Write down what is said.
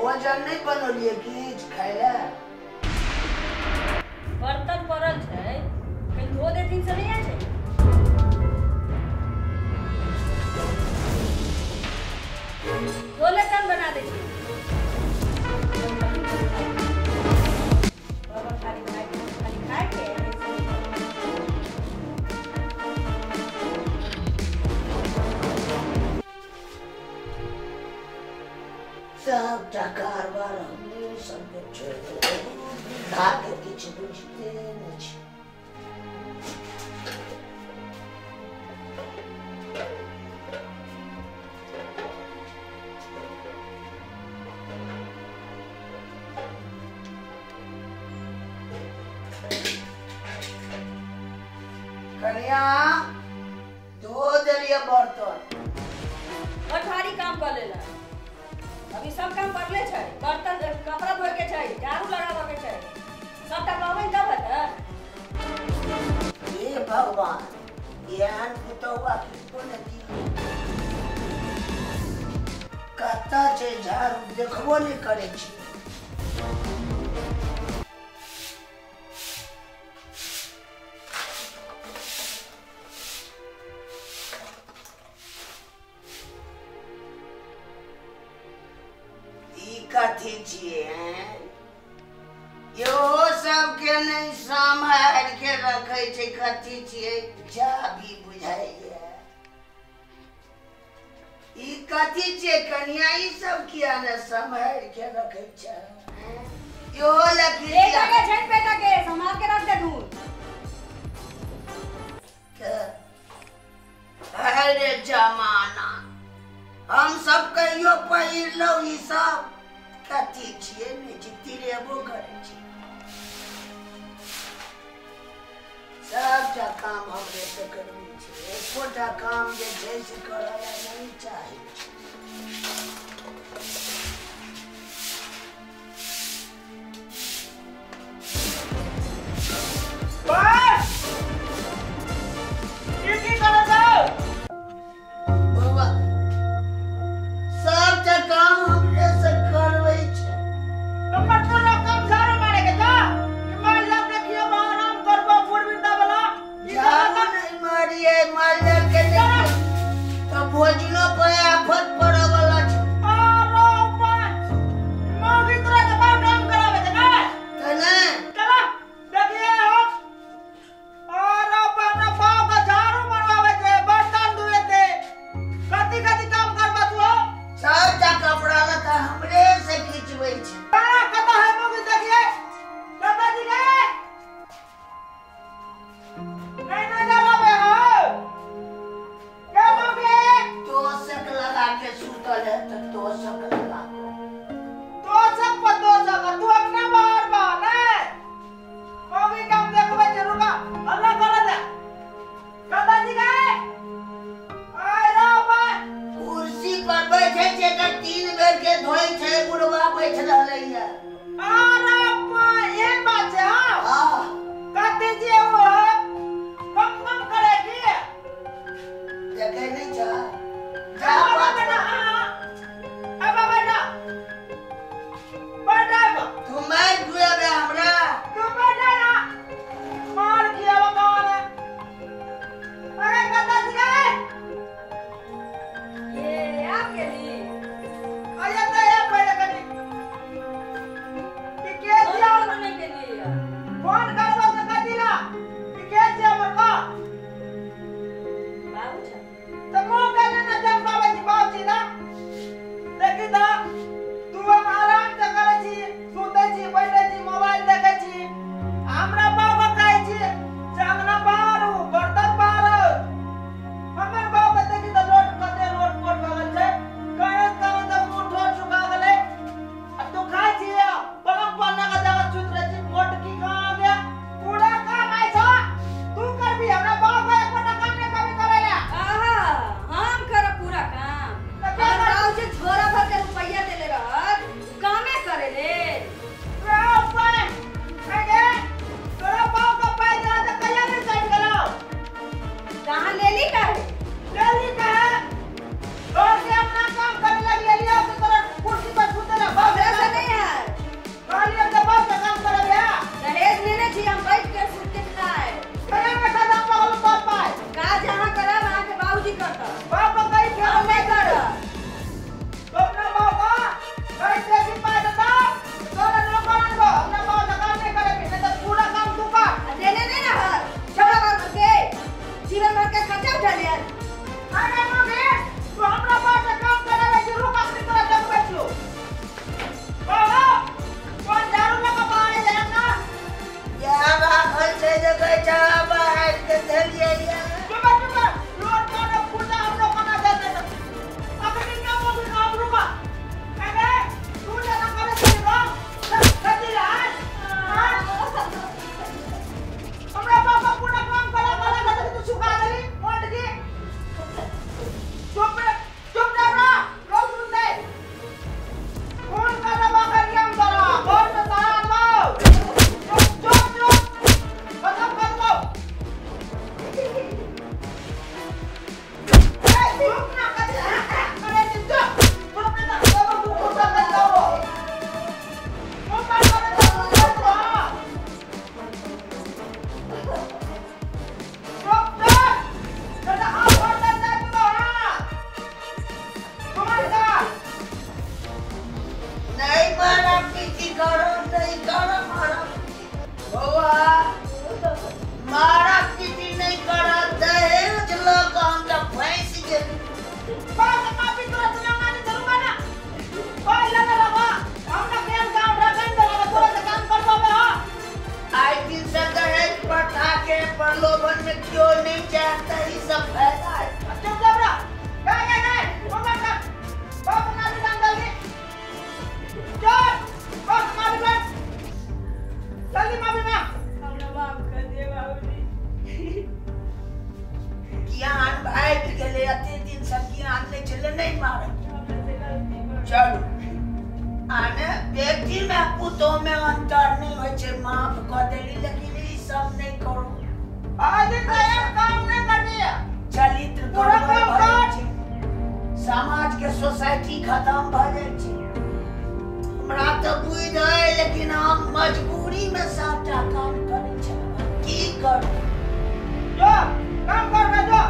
भोजन नहीं बनौलिए किछु खाय लए? बर्तन पड़ल छै, कहीं धो देथिन से नहीं छै। धो ले तन बना दै छी। बाबा खाली खाय खाली खाय के सबटा कारबार हमरे सबके छोड़ि देलकै। वृद्धाके किछु बुझिते नहि छै। कनिया धो देलियै बर्तन। बड़ भारी काम कऽ लेला। अभी सब काम पड़ले छै, बर्तन कपड़ा धोए के छै, झाड़ू लगाबऽ के छै, सबटा कहबै तब हेतै। हे भगवान, एहन पुतौआ किनको नहि दियौ। कतऽ छै झाड़ू, देखबो नहि करै छी। कथी छियै इहो सबके नहि सम्हारि के रखै छै। कथी छियै जा भी बुझाइया। ई कथी छियै कनिया, ई सब किया ने सम्हारि के रखै छै? इहो लकड़ी के छै बेटा के सम्हार के रख दे दूर। अरे जमाना, हम सब कहियो पहिरलहुँ ई सब कथी छियै नहि छी, तिरेबो करै छी। सबटा काम हमरे से करबै छै, एकोटा काम जे छै से करऽ लए नहि चाहै छै। की करै छौ? बाबा सबटा काम हमरे से करबै छै। तो तोरा कम झाड़ू मारे के जा कि माल जाल देखियो आराम करबो फूल वृंदा वाला। झाड़ू नहीं मारिए माल जाल के नहीं तो भोजनो पे आफत नहीं करब मारा बौआ मारा पीटी नहीं करब दहेज लऽ कऽ हम तऽ फँसि गेली। बाप माफी तोरा से ना माने चलूंगा ना ओए लगा लगा हम ना केन काम रखन दे लगा तोरा से काम करवावे हो। आइ दिन से दहेज प्रथा के प्रलोभन में क्यों नहीं चाहता ई सब फायदा है। चुप जा बरा गए गए गए मम्मा का बाप माफी मांग जल्दी चल बाप माफी मांग जल्दी माफी मांग। हमरा माफ कर दिए बाबूजी। ज्ञान भागि गेलै एते दिन से ज्ञान नहि छलै नहीं मारे। हमरा से गलती भऽ गेल। चलू आने बेटी में पुतोह में अंतर नहीं होइ छै माफ कऽ देली लेकिन ई सब नहीं करू। आज दिन से एक काम नहीं करनी है। चरित्र पूरा गड़बड़ काम भऽ जाइ कर। छै समाज के सोसाइटी खत्म भऽ जाइ छै। हमरा तऽ बुझि है लेकिन हम मजबूरी में सबटा काम करै छलहुँ की करू। जो काम कर ना जो।